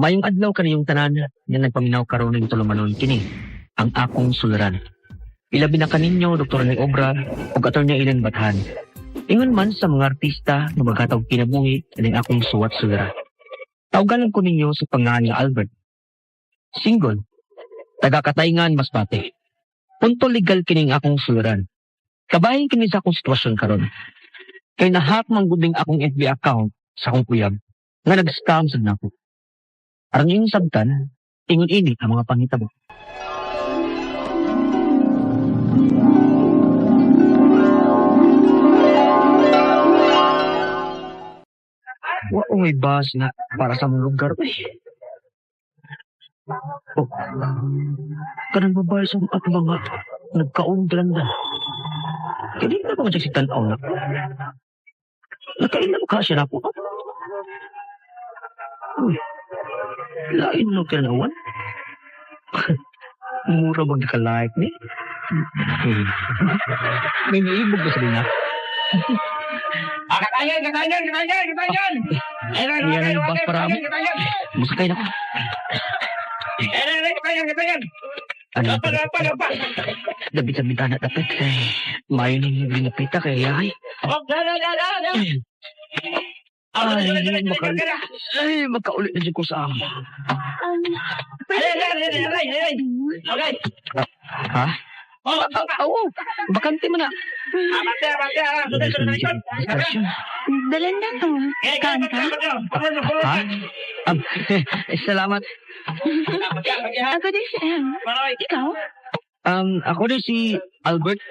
Maayong adlaw kaniyong tanan nga nagpaminaw karon ning tulumanon kini ang akong suluran. Ilabi na kaninyo Dr. Noy Obra ug Attorney Ellen Bathan. Ingon man sa mga artista nga maghatag kinabuhi ining akong suwat suluran. Tawganan ko ninyo sa pangalan nga Albert. Single. Taga Katayngan, Masbate. Punto legal kining akong suluran. Kabahin kini sa akong sitwasyon karon. Kay na-hack man gud ning akong FB account sa akong uyab nga nag-scam sad nako. Aron inyong sabtan, ingon ini ang mga panghitabo. Wa ko may bus na para sa mong lugar. Uy. Oh. Kanang babae sa at mga nagkaon dalandan. Kaya di na ba si tanaw na? Nakain na ba ka siya na po? Uy. Lain no kanawan? Mura bang naka-like ni? May naibog ba sa na? Ah, katayan, katayan, katayan, katayan! Yan ang bus para mo. Musakay na ko. Katayan, katayan! Ano? Lapa, lapa, lapa! Dabi sa bintana dapat. Ay, mayo nang ginapita kay ay. Oh, la, la, la, la, la! Ay, ay, magkaulit na dyan ko sa amo. Ay, ay, ay, ay, ay, ay! Okay! Ha? Oh, Oo, bakante mo na. abante, abante, ah! Discussion. Dalandan to. Kanta? Ha? Salamat. Ako din si Em. Ikaw? Ako din si Albert.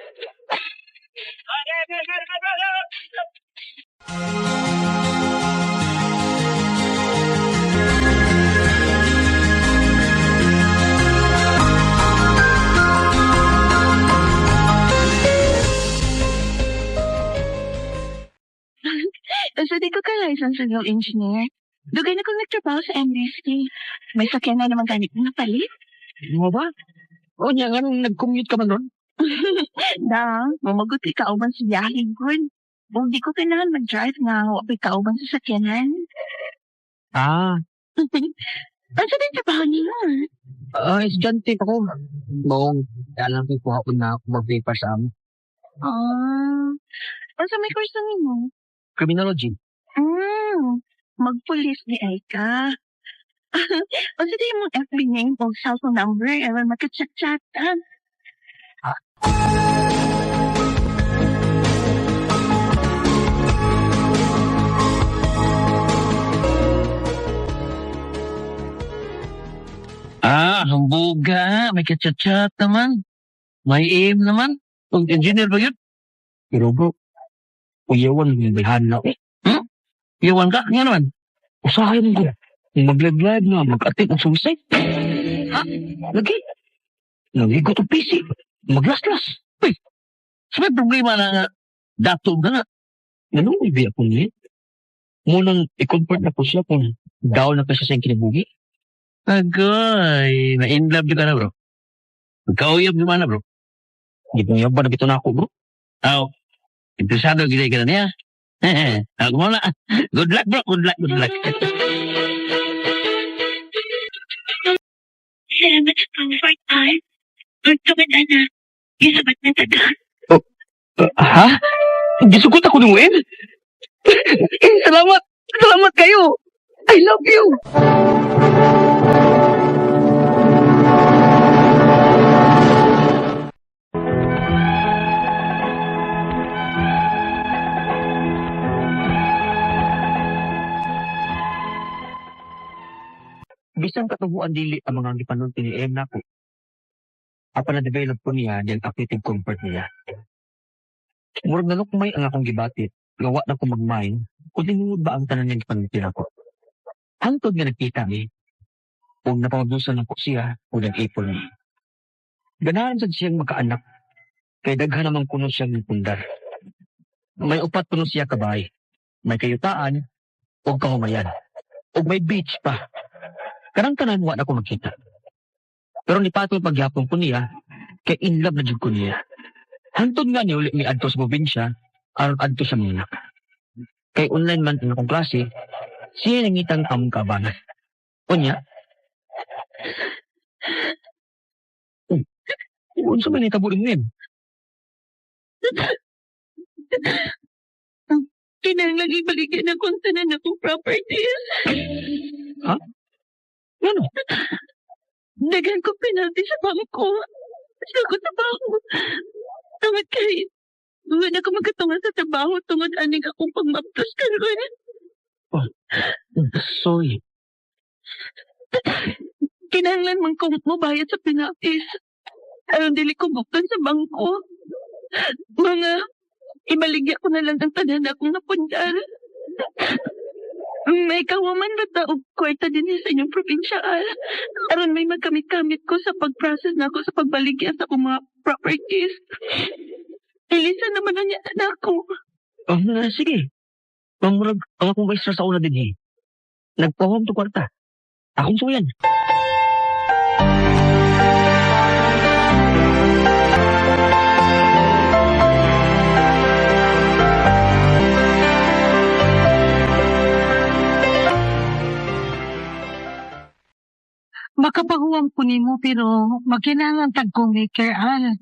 So, di ko ka licensed civil engineer. Dugay na kong nagtrabaho sa MDC. May sakyan na naman ganit na palit. Mo ba? O niya, nga nung nag-commute ka man ron? Da, mamagot ka kauban sa biyahe, good. Kung di ko kailangan mag-drive nga, wa pa'y kauban sa sakyanan. Ah, Ano din trabaho niyo? Estudyante pa ko. Maong, alam ko kuha na ako mag-paper sa amo. Ah, ano may course na nimo? Criminology. Magpulis di ay ka. Unsa di imong FB name o cellphone number aron magka-chat-chatan? Ah, humbuga. May kachat-chat naman. May aim naman. Kung engineer ba yun? Pero bro, uyawan mo yung bayhan na. Eh, Iwan ka? Nga naman. usahay mo ko. Mag-live na, mag-attempt ang suicide. Ha? Lagi. Nagigot ang PC. Maglaslas. Uy, sa may problema na nga, dato ka nga. Ganun mo ibiya po niya. Munang i-comfort na po siya kung down na kasi siya sa kinabuhi. Agoy, na-in love ka na, bro. Magkauyab naman na, bro. Hindi mo ba nabito na ako, bro? Aw, interesado gilay ka na niya. Ako muna. Good luck, bro. Good luck, good luck. Salamat sa comfort time. Magtugad na. Gisabat na taga. Ha? Gisugot ako ng M? Eh, salamat! Salamat kayo! I love you! Bisan katubuan dili ang mga gipanulti ni M nako. Apan na-develop ko niya dahil active comfort niya. Murag nalukmay ang akong gibatit, gawa na ko magmain, kung tinuod ba ang tanan niyang gipanulti nako. Hangtod nga nagkita mi, ug napamagusan nako siya ug nag-ipon mi. Ganahan sad siyang magkaanak, kay daghan naman kuno siyang pundar. May upat kuno siya kabay, may kayutaan, ug kahumayan, ug may beach pa. Karang tanan wa na ko magkita. Pero nipatol pagyapon ko niya, kay in love na jud ko niya. Hantod nga ni uli mi adto sa probinsya, aron adto sa mga anak. Kay online man ang akong klase, siya nangitang among kabangan. Unya? Unsa man nitabo nimo, Em? Kinahanglan ibaligya na kung tanan akong properties. Ha? Ngano? Daghan ko penalty sa bangko. Sa akong trabaho. Tungod kay wala ko magkatungan sa trabaho tungod aning akong pagmaptos karon. Oh, sorry. Kinahanglan man kong mobayad sa penalties. Aron dili ko bukton sa bangko. Mga ibaligya ko na lang ang tanan akong napundar. May kawaman ba ta og kwarta din sa inyong probinsya, Al? Aron may magkamit-kamit ko sa pag-process na ako sa pagbaligya sa akong mga properties. Ilisa naman na niya na ako. Oh, sige. Pangmurag, ang akong maestra sa una din eh. Nagpahom to kwarta. Akong suyan. Makapahuwam ko nimo pero magkinahanglan tag maker al.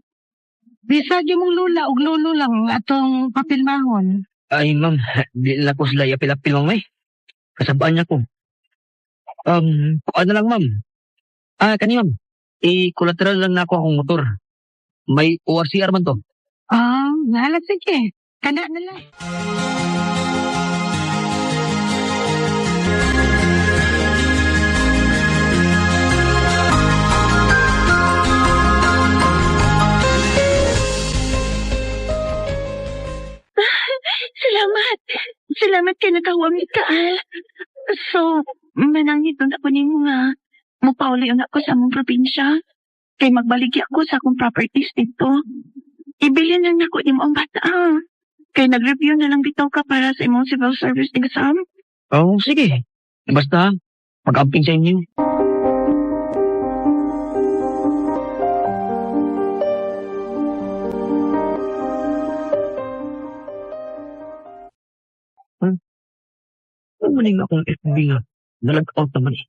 Bisag imong lula og lolo lang atong papilmahon. Ay, ma'am, di lang ko sila iapil-apil, ma'am, eh. Kasabaan niya ko. Ano lang, ma'am. Ah, kani, ma'am. I-collateral lang na ako akong motor. May ORCR man to. Ah, nahala sige. Kana na lang. Salamat. Salamat kay nakahuwam ka, Al. So, manangiton ako nimo nga mupauli na ako sa among probinsya. Kay magbaligya ako sa akong properties dito. Ibilin lang nako nimo ang bata. Ah. Kay nag-review na lang bitaw ka para sa imong civil service exam. Oh, sige. Basta, pag-amping sa inyo. Ano man yung akong FB nga? Nalag-out naman eh.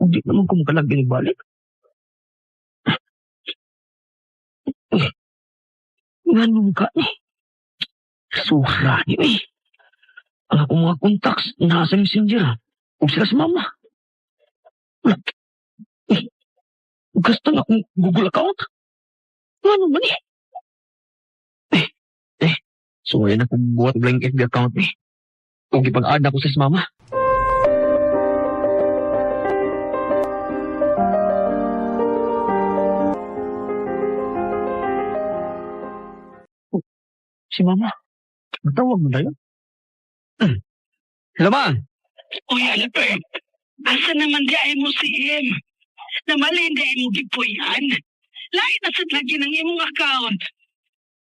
Hindi naman ko makalag binibalik. Nga nung ka eh. Sura niyo eh. Ang akong mga contacts nasa messenger. Ug sila sa mama. Wala. Eh, gasta na akong Google account. Nga naman eh. Eh, eh. So, yan akong buhat blank FB account eh. Kung ipag-add ako sa mama. Oh, si mama. Matawag mo tayo? Hello, ma. Uy, Albert, asa naman di ay mo si M? Namalin di ay mo gipuyan. Lain na sad lagi ng imong account.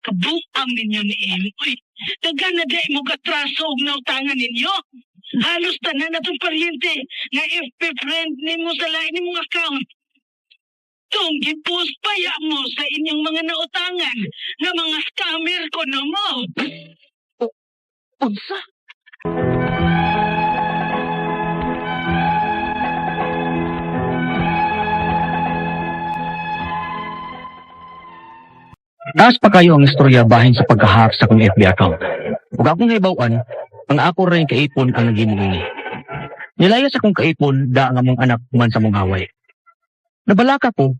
Kabuang ninyo ni M. Uy, daghan na di ay mo katraso og nautangan ninyo. Halos tanan na tong paryente nga FB friend nimo sa lain nimong account. Tong gipost paya mo sa inyong mga nautangan nga mga scammer ko no mo. Unsa? Taas pa kayo ang istorya bahin sa pagka-hack sa akong FB account. Ug akong nahibaw-an, ang ako rin kaipon ang naging ini. Nilayas akong kaipon da ang among anak man sa mong away. Nabalaka ko,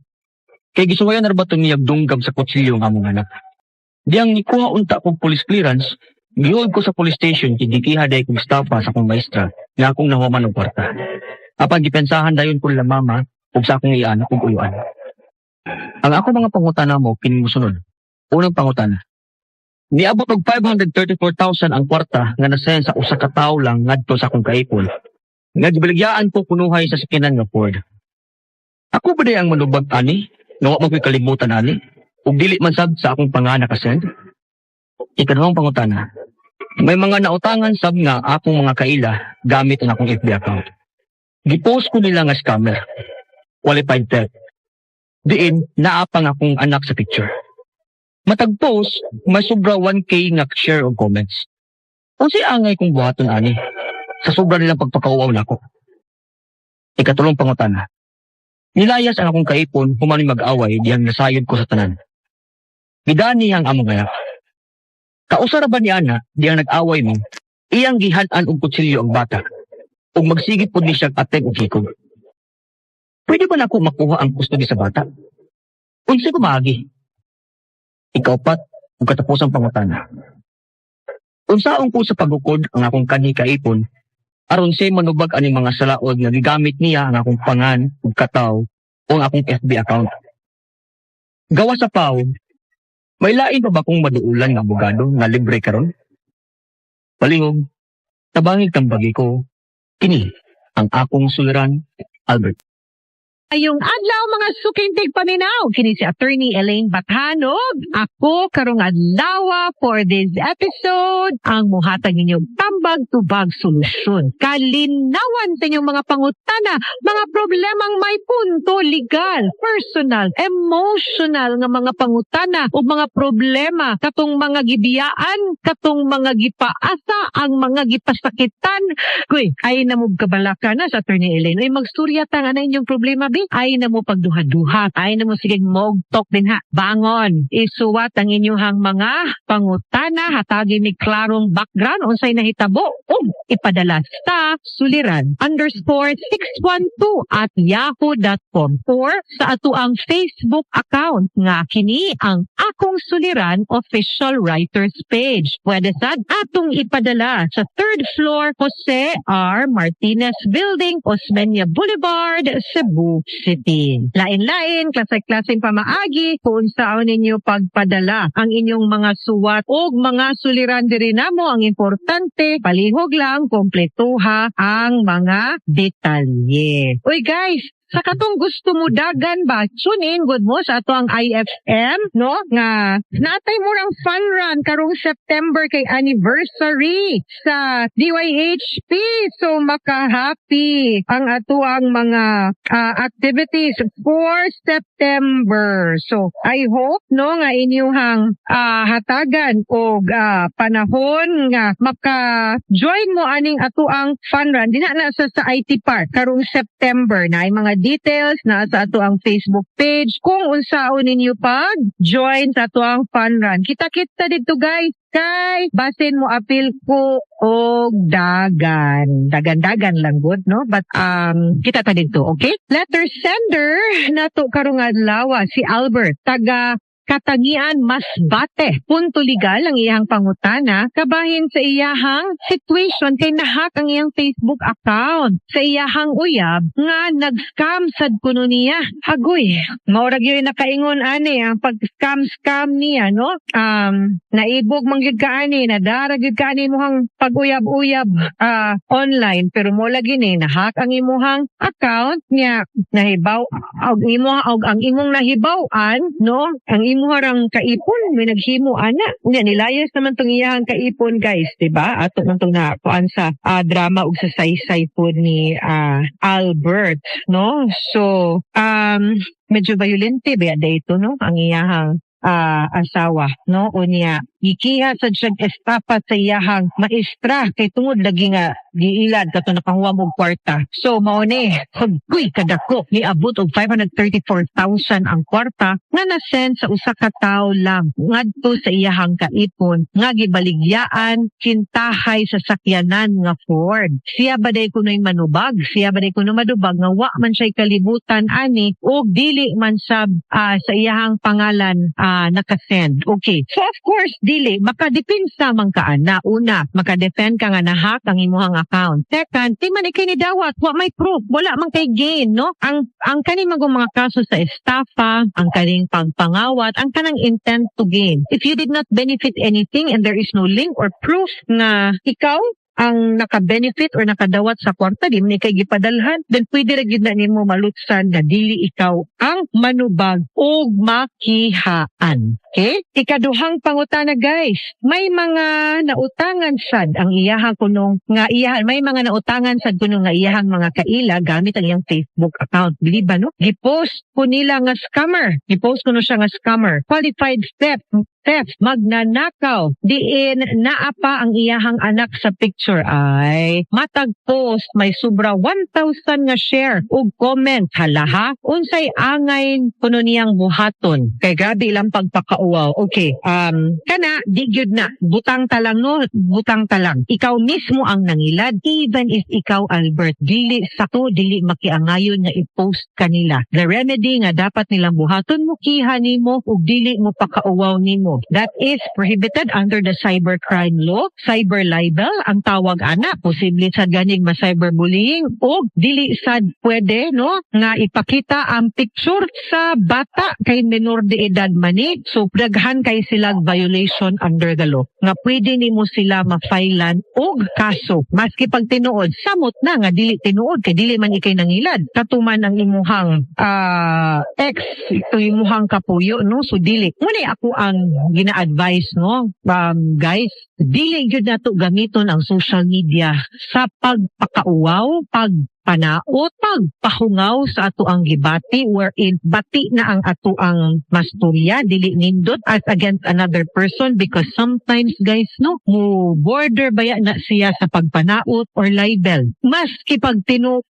kay gisuwayan na ba ito niyag dunggab sa kutsilyo ang among anak. Diyang nikuha unta kong police clearance, gihuod ko sa police station kay gikiha day kong stapa sa akong maestra nga akong nahuman og kwarta. Apan gipensahan dayon ko nila mama ug sa akong iyan ug uyuan. Ang ako mga pangutana mo kini mosunod. Unang pangutana. Niabot og 534,000 ang kwarta nga nasend sa usa ka tawo lang ngadto sa akong kaipon. Nga gibaligyaan ko kunuhay sa sakyanan nga Ford. Ako ba day ang manubag ani? Nga wa man ko'y kalibutan ani? Ug dili man sab sa akong pangana kasend? Ikaduhang pangutana. May mga nautangan sab nga akong mga kaila gamit ang akong FB account. Gipost ko nila nga scammer. Qualified theft. Diin, naa pa nga akong anak sa picture. Matag post, may sobra 1K nga share og comments. Unsay angay kong buhaton ani? Sa sobra nilang pagpakauaw nako. Ikatulong pangutana. Nilayas ang akong kaipon human mag-away dihang nasayod ko sa tanan. Gidani ang among anak. Kausa ra ba ni ana dihang nag-away mo, iyang gihan-an og kutsilyo ang bata ug magsigit pod ni siya attempt og hikog. Pwede ba nako makuha ang custody sa bata? Unsay pamaagi? Ikaupat ug katapusang pangutana. Unsaon ko sa pagukod ang akong kanhi kaipon aron siya manubag aning mga salaod nga gigamit niya ang akong pangan ug kataw o ang akong FB account? Gawa sa PAW, may lain pa ba kong maduulan nga abogado nga libre karon? Palihog, tabangig tambagi ko, kini ang akong suliran, Albert. Maayong adlaw, mga suking tigpaminaw. Kini si Attorney Elaine Bathanog. Ako karong adlaw for this episode ang muhatag ninyong tambag tubag solusyon. Kalinawan sa inyong mga pangutana, mga problemang may punto legal, personal, emotional nga mga pangutana o mga problema katong mga gibiyaan, katong mga gipaasa, ang mga gipasakitan. Kuy, ay na mo kabalaka na sa Attorney Elaine. Uy, magsturya ta nga na inyong problema, bi. Ay na mo pagduha-duha. Ay na mo sige mogtok din ha. Bangon. Isuwat ang inyong mga pangutana. Hatagi ni klarong background unsay nahitabo ug ipadala sa suliran_612@yahoo.com or sa ato ang Facebook account nga kini ang Akong Suliran Official Writers Page. Pwede sad atong ipadala sa third floor, Jose R. Martinez Building, Osmeña Boulevard, Cebu City. Lain-lain, klase-klaseng pamaagi kung saan ninyo pagpadala ang inyong mga suwat o mga suliran diri namo. Ang importante, palihog lang kompletuha ang mga detalye. Uy guys, sa katong gusto mo dagan ba, tune in gud mo sa ato ang IFM, no? Nga natay mo rang fun run karong September kay anniversary sa DYHP. So maka-happy ang ato ang mga activities for September. So I hope, no, nga inyuhang hatagan og panahon nga maka-join mo aning ato ang fun run. Dina na sa IT Park karong September na ay mga details na sa ato ang Facebook page kung unsaon ninyo pag join sa ato ang fun run. Kita-kita dito, guys, kay basin mo apil ko og dagan. Dagan-dagan lang gud, no? But kita ta dito, okay? Letter sender nato karong adlaw si Albert taga Katangian, Masbate. Punto legal ang iyang pangutana kabahin sa iyahang situation kay nahack ang iyang Facebook account sa iyahang uyab nga nag-scam sad kuno niya. Hagoy, maurag yun nakaingon ani ang pag-scam-scam niya, no? Naibog man gyud ka ani, nadara gyud ka ani imuhang pag-uyab-uyab online, pero mo lagi ni nahack ang imuhang account niya, nahibaw og imo og ang imong nahibaw-an, no, ang imuhang kaipon may naghimo ana niya. Nilayas naman tong iyahang kaipon, guys, di ba? Ato man tong nakuan sa drama ug sa saysay po ni Albert, no? So medyo violente ba dito, no, ang iyahang asawa, no? Unya gikiha sad siya estafa sa iyahang maestra kay tungod lagi nga giilad kato nakahuwam og kwarta. So mao ni, hagoy kadako, niabot og 534,000 ang kwarta nga na-send sa usa ka tawo lang ngadto sa iyahang kaipon nga gibaligyaan kintahay sa sakyanan nga Ford. Siya ba day kuno'y manubag? Siya ba day kuno madubag nga wa man siya'y kalibutan ani og dili man sa iyahang pangalan nakasend? Okay. So of course, dili makadepensa man ka ana. Una, makadefend ka nga nahack ang imuhang account. Second, di man ikay nidawat, wa may proof, wala man kay gain, no? Ang kaning mga kaso sa estafa, ang kaning pagpangawat, ang kanang intent to gain. If you did not benefit anything and there is no link or proof nga ikaw ang naka-benefit or nakadawat sa kwarta, di man ikay gipadalhan, then pwede ra gyud na nimo malutsan na dili ikaw ang manubag og makihaan. Okay? Ikaduhang pangutana, guys. May mga nautangan sad ang iyahang kunong nga iyahan, may mga nautangan sad kuno nga iyahang mga kaila gamit ang iyang Facebook account. Bili ba, no? Gipost ko nila nga scammer. Gipost kuno siya nga scammer. Qualified theft theft, magnanakaw, diin naa pa ang iyahang anak sa picture. Ay, matag post may sobra 1,000 nga share ug comment. Hala ha, unsay angay kuno niyang buhaton? Kay grabe ilang pagpakauwaw. Okay, kana di gyud na butang talang, no, butang talang. Ikaw mismo ang nangilad. Even if ikaw, Albert, dili sakto, dili makiangayon nga i-post kanila. The remedy nga dapat nilang buhaton, mukiha nimo ug dili mo pakauwaw nimo. That is prohibited under the cybercrime law. Cyber libel ang tawag ana. Posible sad ganing ma cyberbullying o dili sad pwede, no, nga ipakita ang picture sa bata kay menor de edad man ni. So daghan kay sila violation under the law nga pwede nimo sila ma-filean og kaso. Maski pag tinuod, samot na nga dili tinuod kay dili man ikay nangilad. Katuman ang imuhang ex, ito imuhang kapuyo, no? So dili. Muna ako ang gina-advise, no, guys, dili gyud nato gamiton ang social media sa pagpakauwaw, pagpanaot, pagpahungaw sa ato ang gibati wherein bati na ang ato ang masturya, dili nindot as against another person because sometimes, guys, no, mo border baya na siya sa pagpanaot or libel. Maski pag tinuod,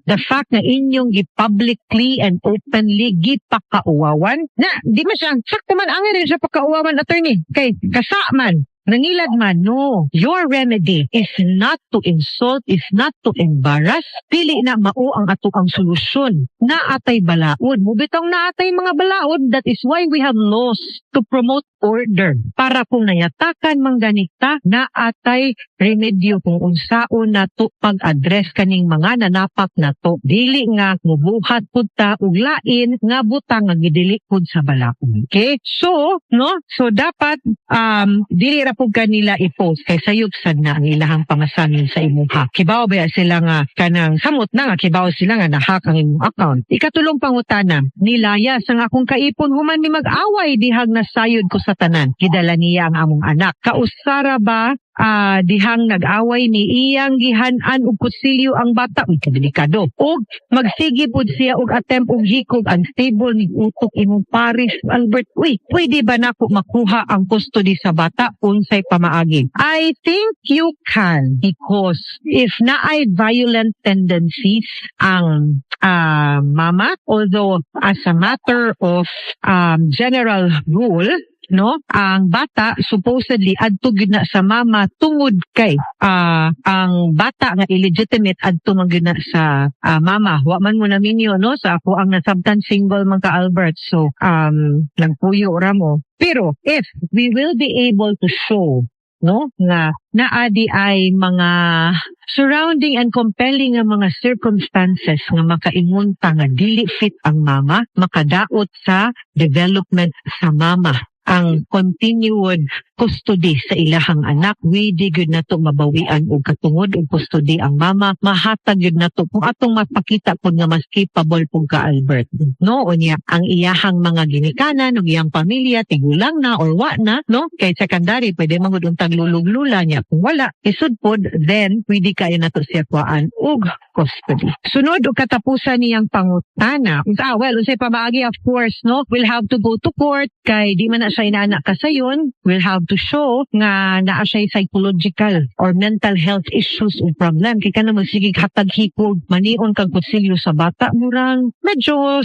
the fact na inyong gi-publicly and openly gipakauwawan na di man siya sakto man, angay rin siya pakauwawan, attorney, kay kasa man, nangilad man. No, your remedy is not to insult, is not to embarrass. Dili na mao ang ato ang solusyon. Naatay balaod. Mubitong naatay mga balaod. That is why we have laws to promote order. Para kung nayatakan man ganita, naatay remedyo kung unsaon nato pag-address kaning mga nanapak nato. Dili nga mubuhat pud ta og lain nga butang nga gidili pud sa balaod. Okay? So, no? So dapat dili ra pud kanila i-post kay sayop sad na ang ilahang pangasamin sa imuha. Kibaw ba sila nga kanang samot na nga kibaw sila nga na-hack ang imong account. Ikatulong pangutana, nilayas ang akong kaipon human mi mag-away dihang nasayod ko sa tanan. Gidala niya ang among anak. Kausara ba dihang nag-away ni iyang gihan-an og kutsilyo ang bata? Uy, kadelikado. Og magsige pud siya og attempt og hikog. Unstable ni utok imong pares, Albert. Uy, pwede ba nako makuha ang custody sa bata? Unsay pamaagi? I think you can because if naay violent tendencies ang mama, although as a matter of general rule, no, ang bata supposedly adto gyud na sa mama tungod kay ang bata nga illegitimate adto man gyud na sa mama. Wa man mo naminyo, no, sa ako ang nasabtan, single man ka, Albert, so nagpuyo ra mo. Pero if we will be able to show, no, nga naadi ay mga surrounding and compelling nga mga circumstances nga makaingon ta nga dili fit ang mama, makadaot sa development sa mama ang continued custody sa ilahang anak, we gyud nato mabawian og katungod og custody ang mama, mahatag gyud nato kung atong mapakita pud nga mas capable pud ka, Albert, no? Unya ang iyahang mga ginikanan ug iyang pamilya tigulang na or wa na, no, kay secondary pwede man gud untang lulog-lula niya. Kung wala isud pod, then pwede kayo nato siya kuhaan og custody. Sunod og katapusan niyang pangutana, well, unsay pamaagi? Of course, no, we'll have to go to court kay di man na siya inana kasayon. We'll have to show nga naa siya psychological or mental health issues o problem kay kana sige hatag hikog, manion kag kutsilyo sa bata, murang medyo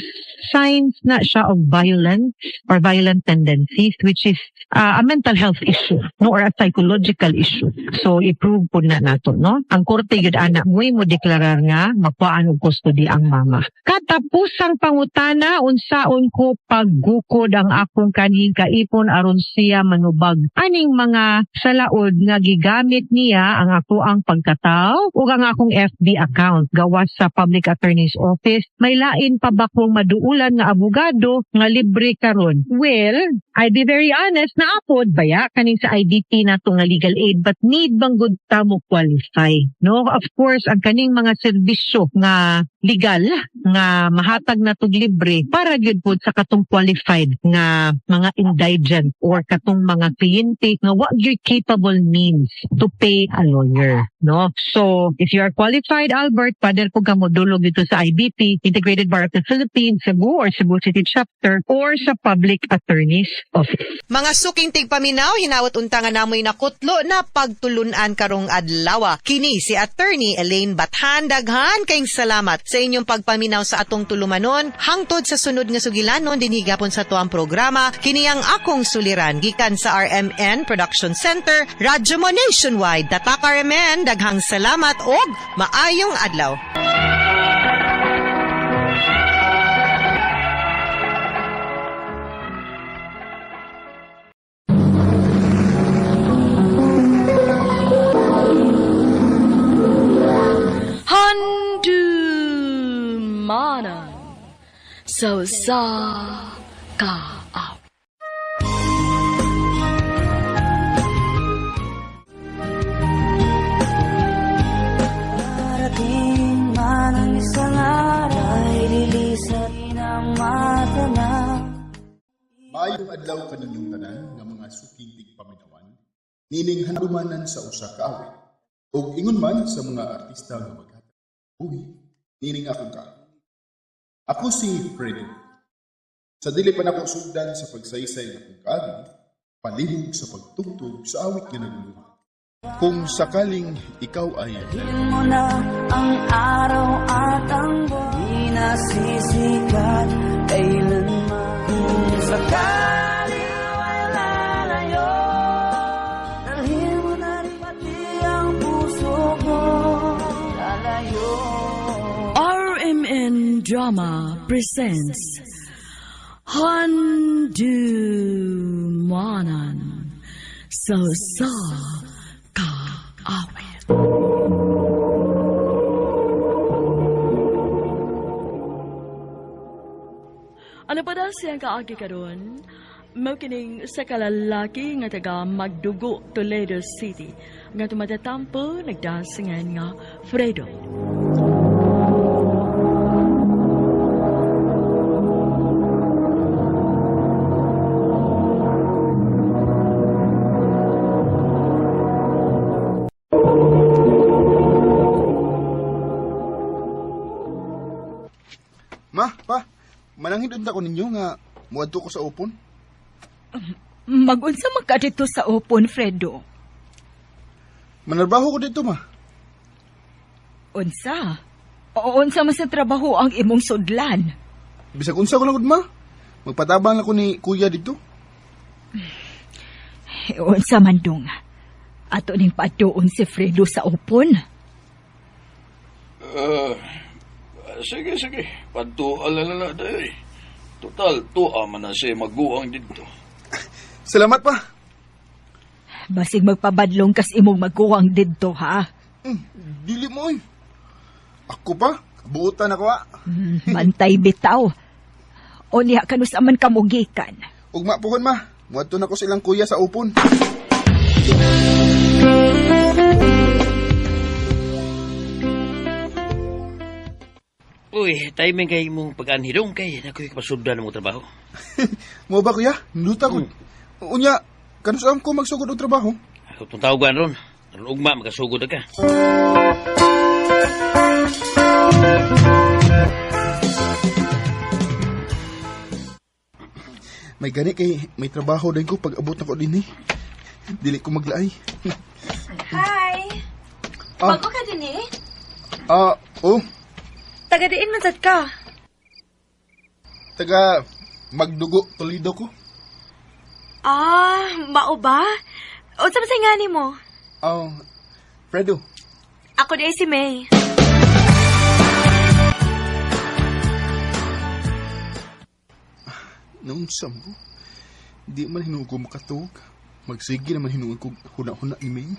signs na siya of violence or violent tendencies, which is a mental health issue, no, or a psychological issue. So i-prove po na nato, no? Ang korte gyud ana mo'y mo deklarar nga makuhaan og custody ang mama. Katapusang pangutana, unsaon ko paggukod ang akong kanhing kaipon aron siya manubag aning mga salaod nga gigamit niya ang ako ang pagkataw ug ang akong FB account gawas sa Public Attorney's Office? May lain pa ba kong maduulan nga abogado nga libre karon? Well, I'd be very honest, naapod baya kaning sa IDT nato nga legal aid, but need bang gud ta mo qualify, no? Of course, ang kaning mga serbisyo nga legal nga mahatag na tog libre para gyud pud sa katong qualified nga mga indigent or katong mga kliyente nga wa gyud capable means to pay a lawyer, no? So if you are qualified, Albert, pader po ka modulog dito sa IBP, Integrated Bar of the Philippines, Cebu or Cebu City Chapter, or sa Public Attorney's Office. Mga suking tigpaminaw, hinawat unta nga namoy nakutlo na pagtulunan karong adlaw. Kini si Attorney Elaine Bathan. Daghan kayong salamat sa inyong pagpaminaw sa atong tulumanon. Hangtod sa sunod nga sugilanon dinhi gapon sa tuang programa. Kini ang Akong Suliran gikan sa RMN Production Center, Radyo Mo Nationwide. Tatak RMN, daghang salamat og maayong adlaw. Handumanan sa usa ka awit. Parating man ang isang araw ay lilisan ang mata na. Maayong adlaw kaninyong tanan nga mga suking tigpaminawan, nining handumanan sa usa ka awit. Ug ingon man sa mga artista nga maghatag buhi, nining akong kaawit. Ako si Fredo. Sa dili pa nako sugdan sa pagsaysay ng akong kaagi, palihog sa pagtugtog sa awit nga naguluhan. Kung sakaling ikaw ay Dalhin mo na ang araw at ang buwan, di nasisikat kailanman. Kung sakali ay lalayo, dalhin mo na rin pati ang puso ko. Lalayo. RMN Drama presents Handumanan sa usa ka awit. Ano pa daw siyang kaagi karon? Mao kining sa kalalaki nga taga Magdugo, Toledo City, nga tumatatampo nagdasingan nga Fredo. Ma, pa, mananghid unta ko ninyo nga muadto ko sa Opon. Magunsa man ka dito sa Opon, Fredo? Manarbaho ko dito, ma. Unsa? O unsa man sa trabaho ang imong sudlan? Bisag unsa ko lang gud, ma. Magpatabang lang ko ni kuya dito. Unsa man dong? Ato ning paadtuon si Fredo sa Opon. Sige, sige. Padtuan na lang na. Total, tuwa man na siya maguang dito. Salamat pa. Basig magpabadlong kas imong maguwang didto, ha? Dili mo, oy. Ako pa? Buotan ako, ha? Bantay bitaw. O niya kanus aman kamugikan. Ugma pohon, ma. Muadto na ko silang kuya sa Opon. Uy, timing kay mong pag-anhidong kay nakoy kapasudlan mo trabaho. Mo ba, kuya? Nduta ko. Unya, kanus ko magsugod og trabaho? Ako itong tawagan ron. Aron ugma, makasugod na ka. May gani kay may trabaho din ko pag abot nako din eh. Dili ko maglaay. Hi! Ah. Bago ka din eh? Ah, oh, Taga diin man sad ka. Taga Magdugo, Toledo ko. Ah, mao ba? Unsa man say ngani mo? Oh, Fredo. Ako di ay si May. Noong sambo, di man hinuog ko makatug. Magsige naman hinuog ko huna-huna ni May.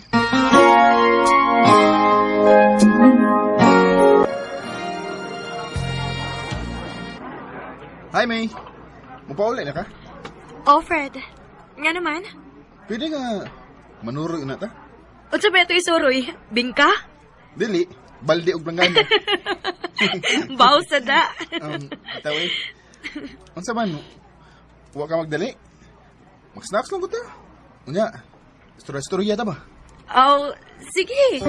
Hi, May. Mupauli na ka? Oh, Fred. Nga naman? Pwede nga manuroy na ta? Unsa ba ito isuroy? Bingka? Dili. Balde og langgana. Baw sa da. Bitaw eh. Unsa man? Wa ka magdali? Mag-snacks lang ko ta. Unya, istorya-istorya ta ba? Oh, sige.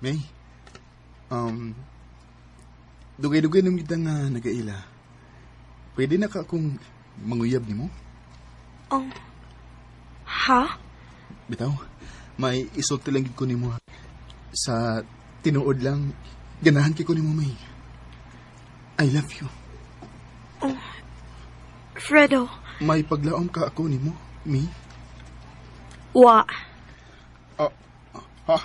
May, dugay-dugay nang kita nga nagaila. Pwede na ka akong manguyab nimo? Oh. Ha? Bitaw, may isulti lang gid ko nimo. Sa tinuod lang, ganahan kay ko nimo, May. I love you. Oh. Fredo. May paglaom ka ako nimo, May? Wa. Ha?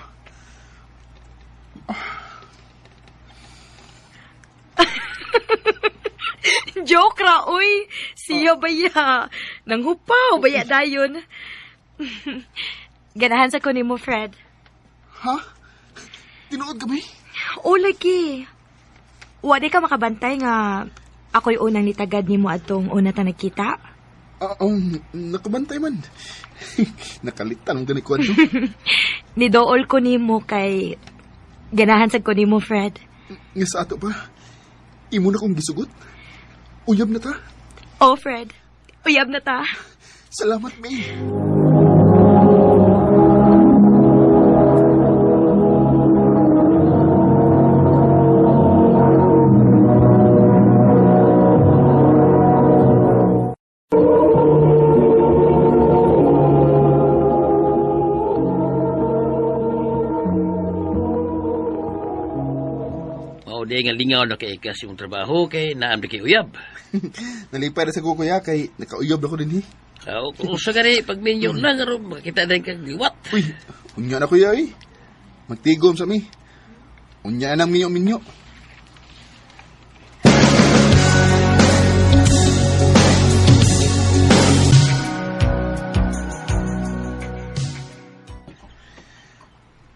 Joke ra, uy. Siya baya. Nanghupaw baya dayon. Ganahan sa ko nimo, Fred. Ha? Tinuod ka, May? O, lagi. Wa di ka makabantay nga ako'y unang nitagad nimo atong una ta nagkita? Nakabantay man. Nakalitan ang gani ko ato. Nidool ko nimo kay ganahan sa ko nimo, Fred. Nga sa ato pa, imo na kong gisugot. Uyab na ta. Oh, Fred. Uyab na ta. Salamat, May. Di nga lingaw na kay ikas yung trabaho kay naam di kay uyab. Nalipay na sa kuya kay nakauyab na ko din eh. Aw, kung usa gani pagminyo na aron makita din kag liwat. Uy, unya na kuya eh. Magtigom sa mi. Unya nang minyo-minyo.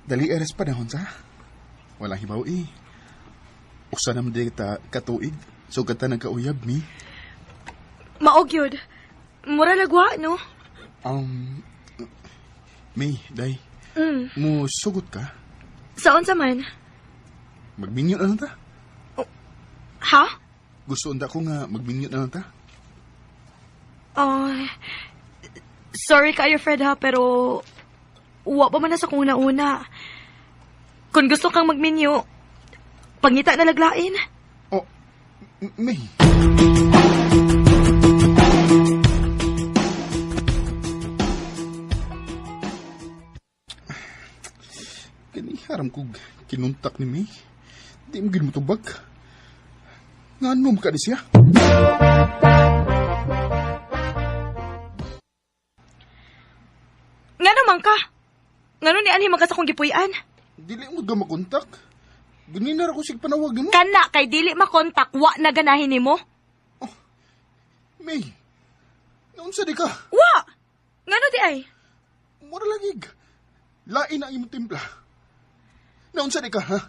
Dali eres panahon sa. Walang hibaw eh. Usa naman di ta katuig. So kata nagkauyab mi. Maog yun. Mura lagwa, no? May, day. Mo sugot ka? Saan sa man? Magminyo na lang ta. Oh, ha? Gusto unta ko nga magminyo na lang ta. Oh, sorry kayo, Fred, ha, pero wa pa man na sa kung una-una. Kung gusto kang magminyo, pangita na laglain. Oh, May. Kani haram kog kinuntak ni May. Di mo ginmutubag. Ngano ka di siya? Ngano man ka? Ngano ni anhi man ka sa akong gipuy-an? Dili mo ga makontak. Ganina ra ko sig panawag nimo. Kana kay dili makontak, wa na ganahin nimo. Oh, May. Naunsa di ka? Wa. Ngano di ay? Mura lagi. Lain na imong timpla. Naunsa di ka, ha?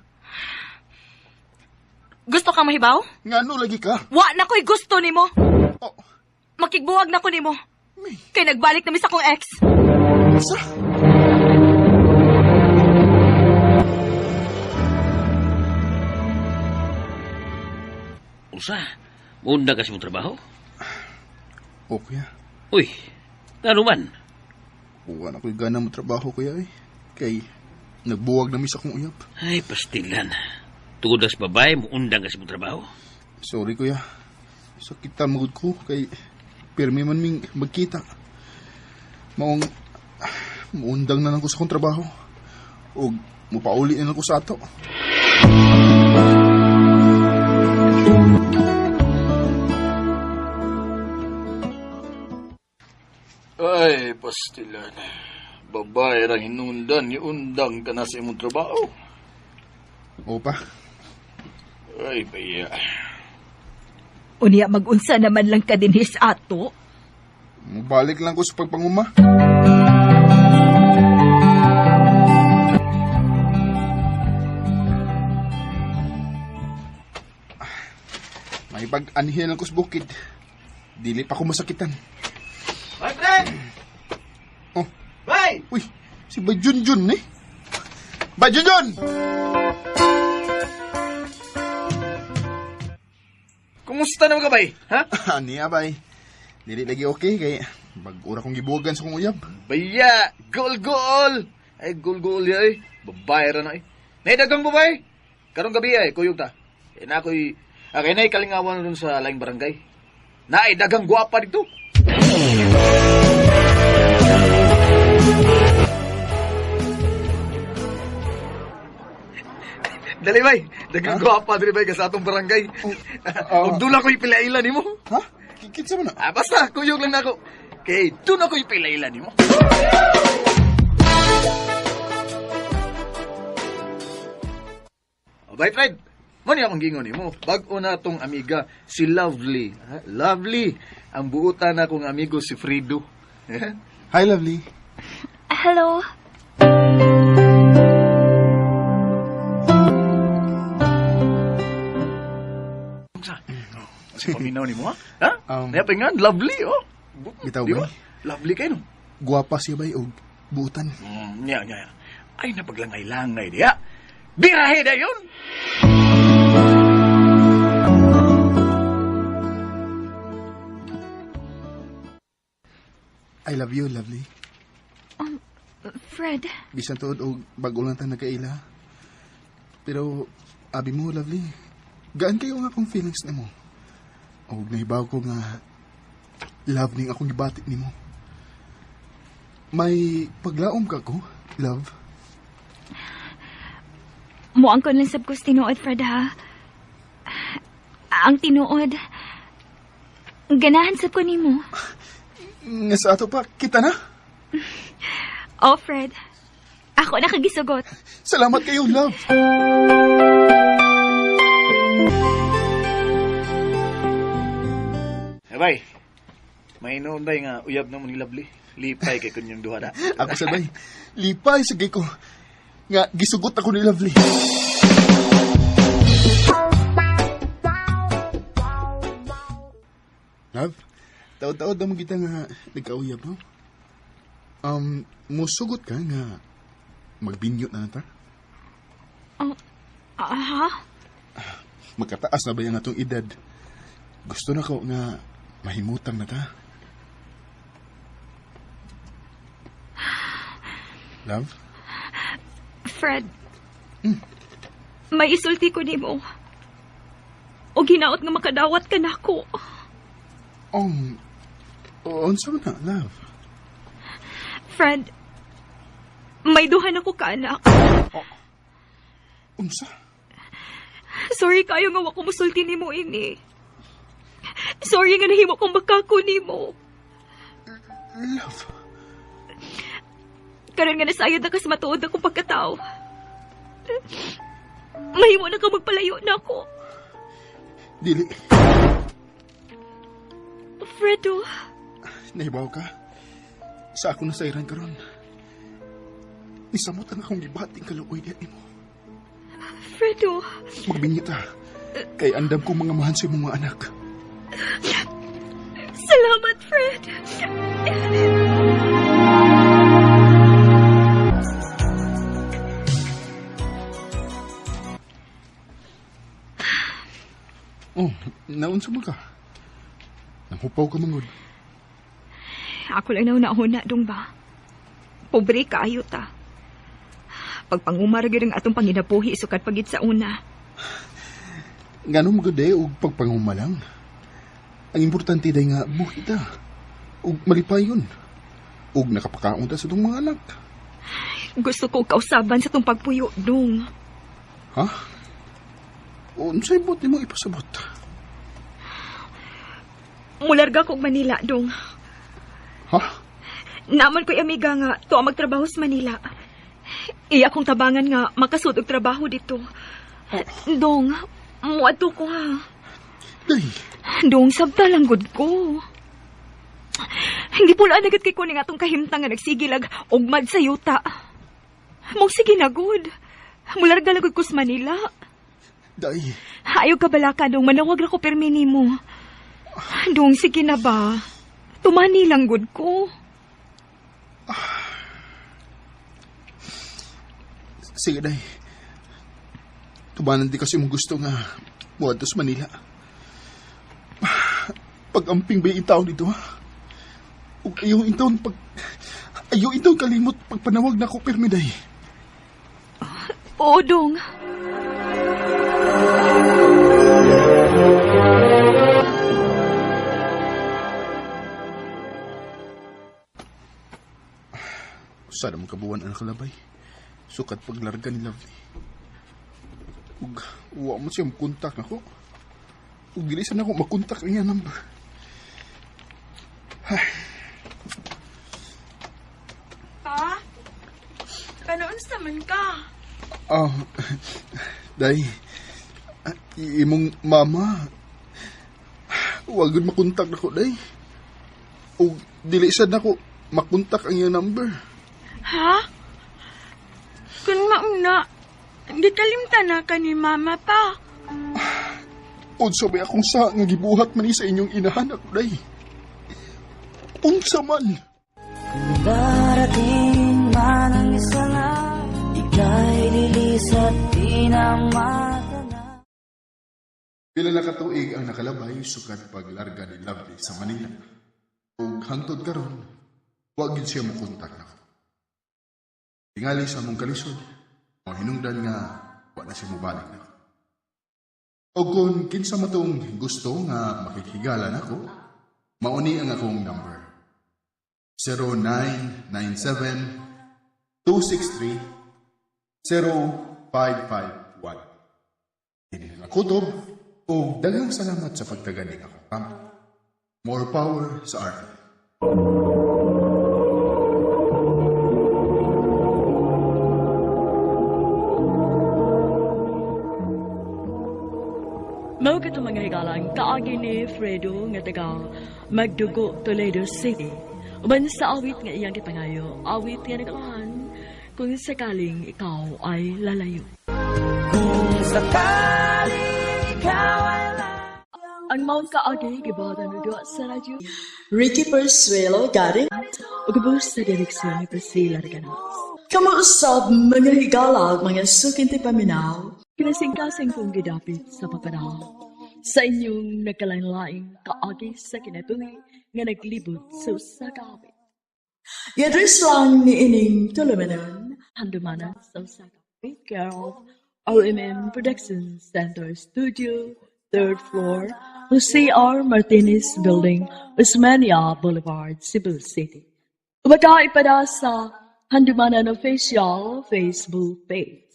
Gusto ka mahibaw? Ngano lagi ka? Wa na ko'y gusto nimo. Oh. Makigbuwag na ko nimo. May. Kay nagbalik na mi sa akong ex. Sa? Usa, munda kasi mong trabaho? O, kuya. Uy, ngano man? Uwa na ko'y gana mo trabaho, kuya, eh. Kay, nagbuwag na mi sa akong uyab. Ay, pastilan. Tugod sa babae, muundang kasi mong trabaho. Sorry, kuya. Sakitan magud ko, kay pirmi man ming magkita. Maong, muundang na lang ko sa akong trabaho. O, mupauli na lang ko sa ato. Ay, pastilan. Babae rang hinundan, iundang ka na sa imong trabaho. Opa. Ay, baya. Unya, mag-unsa naman lang ka dinhis ato. Mubalik lang ko sa pagpanguma. Makipag-anhi lang ko sa bukid. Dili pa ko masakitan. Bay, Fred! Oh. Bay! Uy, si Bay Junjun eh. Bay Junjun! Kumusta naman ka, bay? Ha? Niya, bay. Dili lagi okay kay bag-ura kong gibuwagan sa kong uyab. Baya! Goal, goal! Ay, goal, goal ya, eh. Babae ra na, eh. Naidagang babae! Karong gabi, ay, kuyog ta. Eh, na ako'y... Kaya na'y kalingawan ron sa laing barangay. Naay, dagang gwapa dito. Dali, bay. Dagang gwapa diri, bay, sa atong barangay. Ug doon ako'y pilailan nimo. Ha? Kinsa man na? Ah, basta, kuyog lang nako. Kay doon ako'y pilailan nimo. Oh, bye, Fred. Mo ni akong gingon nimo. Bag-o na tong amiga, si Lovely. Ha? Lovely. Ang buutan na akong amigo si Fredo. Hi, Lovely. Hello. Kasi paminaw nimo, ha? Ha? Napingan, lovely, oh. Bitaw, Di ba? bay. Lovely kayo, no? Guwapa siya, bay, og buutan. Nya, nya. Ay, napaglangay-langay diya. Birahe na yun! I love you, Lovely. Fred, Bisan tuod og bag-o lang ta nagkaila. Pero abi mo, Lovely, gaan kayo nga akong feelings nimo. Og nahibaw ko nga love ning akong gibati nimo. May paglaom ka ko, love. Muang ko lang sab ko sa tinuod, Fred, ha? Ang tinuod, ganahan sab ko nimo. Nga sa ato pa, kita na. Oh, Fred. Ako nakagisugot. Salamat kayo, love. Eh, bay. May noon bay nga uyab na mo ni Lovely. Lipay kay kunyong duha na. Ako sa bay, lipay sa ko. Nga, gisugot ako ni Lovely. Love, taod-taod na mo kita nga nagkauyab, no? Musugot ka nga magbinyo na ta? Oh, aha? Magkataas na ba yung atong edad? Gusto na ko nga mahimutang na ta. Love? Fred, may isulti ko nimo. O ginaot nga makadawat ka nako. Unsa man na, love? Fred, may duhan ako ka, anak. Unsa? Sorry kayo nga wa ko musulti nimo ini. Sorry nga nahimo kong bakako nimo. Love? Karon nga nasayod na kas matuod akong pagkatao. Mahimo na ka magpalayo na ako. Dili. Fredo. Nahibaw ka? Sa ako nasayran karon. Nisamot ang akong gibating kaluoy diha nimo. Fredo. Magbinyi ta. Kay andam kong mga mahan sa imong mga anak. Salamat, Fred. Oh, naunsa man ka? Nanghupaw ka mangod. Ako lang nauna-una dong ba? Pobre kaayo ta. Pagpangumar gyud ang atong panginabuhi sukad pagid sa una. Ngano mo gud og pagpanguma lang? Ang importante day nga buhi ta. Ug malipayon. Ug nakapakaon ta sa atong mga anak. Gusto ko kausaban sa tong pagpuyo, dong. Ha? Unsay buot nimo ipasabot? Mularga kog Manila, dong. Ha? Naman ko'y amiga nga tuwa magtrabaho sa Manila. Iya kong tabangan nga makasud og trabaho dito. Dong, muadto ko ha. Day. Dong, sabta lang gud ko. Hindi pula agad kay kuning atong kahimtang nga nagsigilag ugmad sa yuta. Mong sige na gud. Mularga lang gud ko sa Manila. Day, Ayaw ka balaka, dong. Manawag ra ko permi nimo. Dong, sige na ba? Tumani lang gud ko. Sige, Day. Tumanan di kasi mong gusto nga muadto sa Manila. Pag-amping ba yung taon dito, ha? Ug ayaw intawon pag... Ayaw intawon kalimot pagpanawag na ko pirmi, Day. Oo, dong. Usa na mong kabuwan ang nakalabay. Sukat paglarga ni Lovely. Ug wa mo siya makontak nako. Ug dili sa nako makontak ang iyang number. Pa? Kanoon sa man ka? Ah, day, imong mama, wag gud makontak nako, day. Ug dili sad nako makontak ang iyang number. Ha? Kung mauna, gikalimtan na ka ni mama pa. Unsa ba akong sa nga gibuhat man ni sa inyong inahan ako, day? Unsa man? Kung darating man ang isang araw, ika'y lilisat di na matanaw. Pila na katuig ang nakalabay sukat paglarga ni Lovely sa Manila. Ug hangtod karon, wa gyud siya mokontak nako. Tingali sa among kalisod, o hinungdan nga wa na siya mobalik nako. O kung kinsa matong gusto nga makikhigala nako, mauni ang akong number. 0997-263-0551. Ini ang kutob o daghang salamat sa pagtaganing ako. More power sa RF. Mao kato mga higalang kaagi ni Fredo nga taga Magdugo, Toledo City. Uban sa awit nga iyang gipangayo, awit nga nagalahan kung sakaling ikaw ay lalayo. Kung sakaling ikaw ay lalayo. Ang maong kaagi gibuhatan duwa sa radyo Ricky Persuelo garing ug ubos sa direksyon ni Priscilla Reganas. Kamuusab mga higala mga sukinti paminaw, kinasingkasing kong gidapit sa papanahon. Sa inyong nagkalain-laing kaagi sa kinabuhi nga naglibot sa usa ka awit. I-address lang ni ining tulumanon, handumanan sa usa ka awit, care of RMN Production Center Studio, 3rd floor, Jose R. Martinez Building, Osmeña Boulevard, Cebu City. Umaka ipada sa Handumanan Official Facebook page.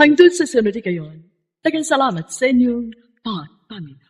Hangtod sa sunod kayon, daghang salamat sa inyong pagpaminaw.